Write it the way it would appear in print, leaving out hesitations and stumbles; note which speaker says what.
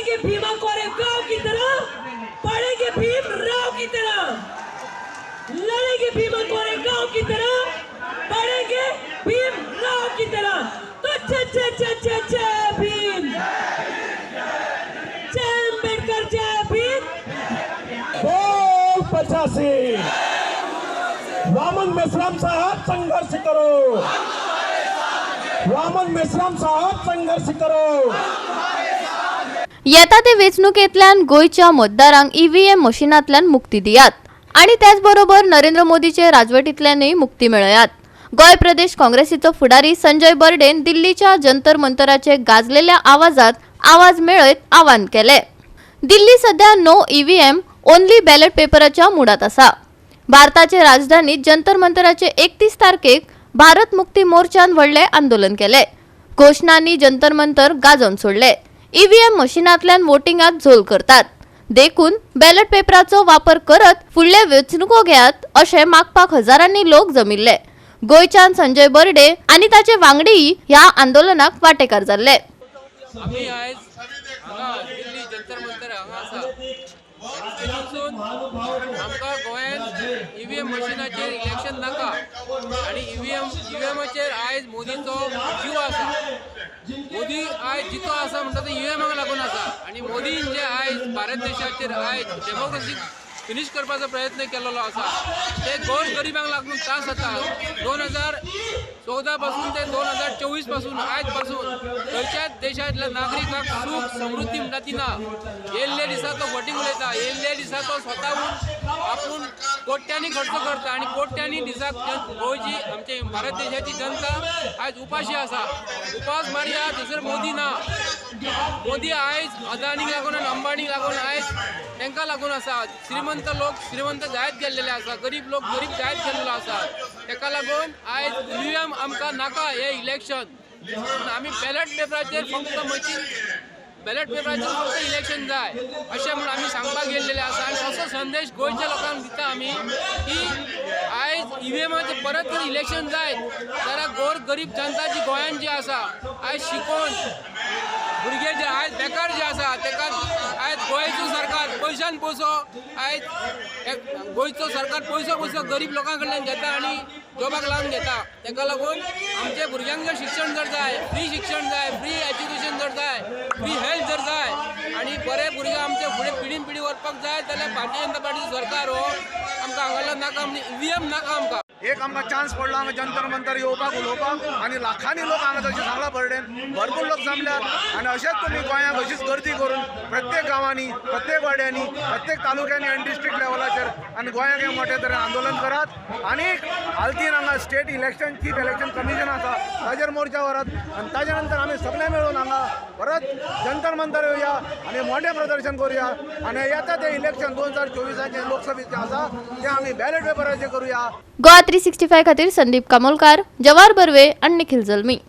Speaker 1: लड़ेंगे भीमा कोरेगांव की तरह, पढ़ेंगे भीम राव की तरह। लड़ेंगे भीमा कोरेगांव की तरह, पढ़ेंगे भीम राव की तरह। तो जय जय जय जय जय भीम, जय अम्बेडकर, जय भीम।
Speaker 2: बोल 85। वामन मेश्राम साहब, संघर्ष करो। वामन मेश्राम साहब, संघर्ष करो।
Speaker 3: येता ते वेंचणुकेंतल्यान गोंयच्या मतदारांक ईव्हीएम मशिनांतल्यान मुक्ती दियात आनी त्याच बरोबर नरेंद्र मोदीचे राजवटींतल्यानूय मुक्ती मेळयात. गोंय प्रदेश काँग्रेसीचो फुडारी संजय बर्डेन दिल्लीच्या जंतर मंतराचे गाजलेल्या आवाजात आवाज मेळयत आवाहन केले. दिल्ली सध्या नो ईव्हीएम, ओनली बॅलेट पेपराच्या मुडात आसा. भारताचे राजधानीत जंतर मंतराचे 31 तारखेक भारत मुक्ती मोर्चान व्हडले आंदोलन केले. घोशणांनी जंतर मंतर गाजोवन सोडले. ईव्हीएम मशिनांतल्यान वोटिंगात झोल करतात, देखून बॅलेट पेपराचो वापर करत फुडले वेंचणुको घेयात अशें मागपाक हजारांनी लोक जमिल्ले. गोंयच्यान संजय बर्डे आनी ताचे वांगडीय ह्या आंदोलनाक वांटेकार जाल्ले.
Speaker 4: आमी आयज हांगा दिल्ली जंतर मंतर हांगा आसा आनी तेतूंतसून आमकां गोंयांत ईव्हीएम मशिनाचेर इलेक्शन नाका आनी ईव्हीएमाचेर आयज मोदीचो जीव आसा. मोदी आयज जितो आसा म्हणटा तो ईव्हीएमाक लागून आसा आनी मोदीन जे आयज भारत देशाचेर आयज डेमोक्रेसी फिनीश करपाचो प्रयत्न केलेलो आसा, ते गोर गरिबांक लागून त्रास जाता. 2014 पासून ते 2024 पासून, आयज पासून खंयच्याच देशांतल्या नागरिकांक सूख समृद्धी म्हणटा ती ना. येयल्ले दिसा तो फटींग उलयता. येयल्ले दिसा तो स्वताहून आपूण कोट्यांनी खर्च करता आनी कोट्यांनी दिसाक गोंयची, आमचे भारत देशाची जनता आयज उपाशी आसा. उपास मारया थंयसर मोदी ना. मोदी आयज अदानीक लागून आनी अंबानीक लागून, आयज तांकां लागून आसा. श्रीमंत लोक श्रीमंत जायत गेल्लेले आसा, गरीब लोक गरीब जायत गेल्लेलो आसा. ताका लागून आयज ईव्हीएम आमकां नाका हे इलेक्शन. पूण आमी बॅलट पेपराचेर फक्त मशीन, बॅलट पेपराचेर फक्त इलेक्शन जाय अशें म्हूण आमी सांगपाक गेल्लेले आसा. आनी असो संदेश गोंयच्या लोकांक दिता आमी की आयज ईव्हीएमाचेर परत जर इलेक्शन जायत जाल्यार गोर गरीब जनता जी गोंयांत जी आसा, आयज शिकोवन भुरगे जे आयज बेकार जे आसा, ताका आयज गोंयचो सरकार पयशान पयसो, आयज गोंयचो सरकार पयसो पयसो गरीब लोकां कडल्यान घेता आनी जॉबाक लावन घेता. ताका लागून आमच्या भुरग्यांक जर शिक्षण जर जाय, फ्री शिक्षण जाय, फ्री एज्युकेशन जर जाय, फ्री हेल्थ जर जाय आनी बरे भुरगे आमचे फुडें पिढीन पिढी व्हरपाक जाय जाल्यार भारतीय जनता पार्टीचो सरकार हो आमकां हांगासरलो नाका, ईव्हीएम नाका आमकां.
Speaker 5: एक आमकां चान्स पडलो हांगा जंतर मंतर येवपाक, उलोवपाक आनी लाखांनी लोक हांगा, जशें सांगला बर्डेन, भरपूर लोक जमल्यात. आनी अशेंच तुमी गोंयांक अशीच गर्दी करून प्रत्येक गांवांनी, प्रत्येक वाड्यांनी, प्रत्येक तालुक्यांनी आनी डिस्ट्रिक्ट लेवलाचेर आनी गोंयांक हें मोठे तरेन आंदोलन करात. आनी आल्तीन हांगा state election, chief election commission आसा, ताजेर मोर्चा व्हरात आनी ताजे नंतर आमी सगळे मेळून हांगा परत जंतर मंतर येवया आनी मोठें प्रदर्शन करुया आनी येता तें इलेक्शन 2024आचें लोकसभेचें आसा, तें आमी बॅलेट पेपराचेर करुया.
Speaker 3: गोवा 365 खातीर संदीप कामोलकार, जवाहर बर्वे आनी निखिल जल्मी.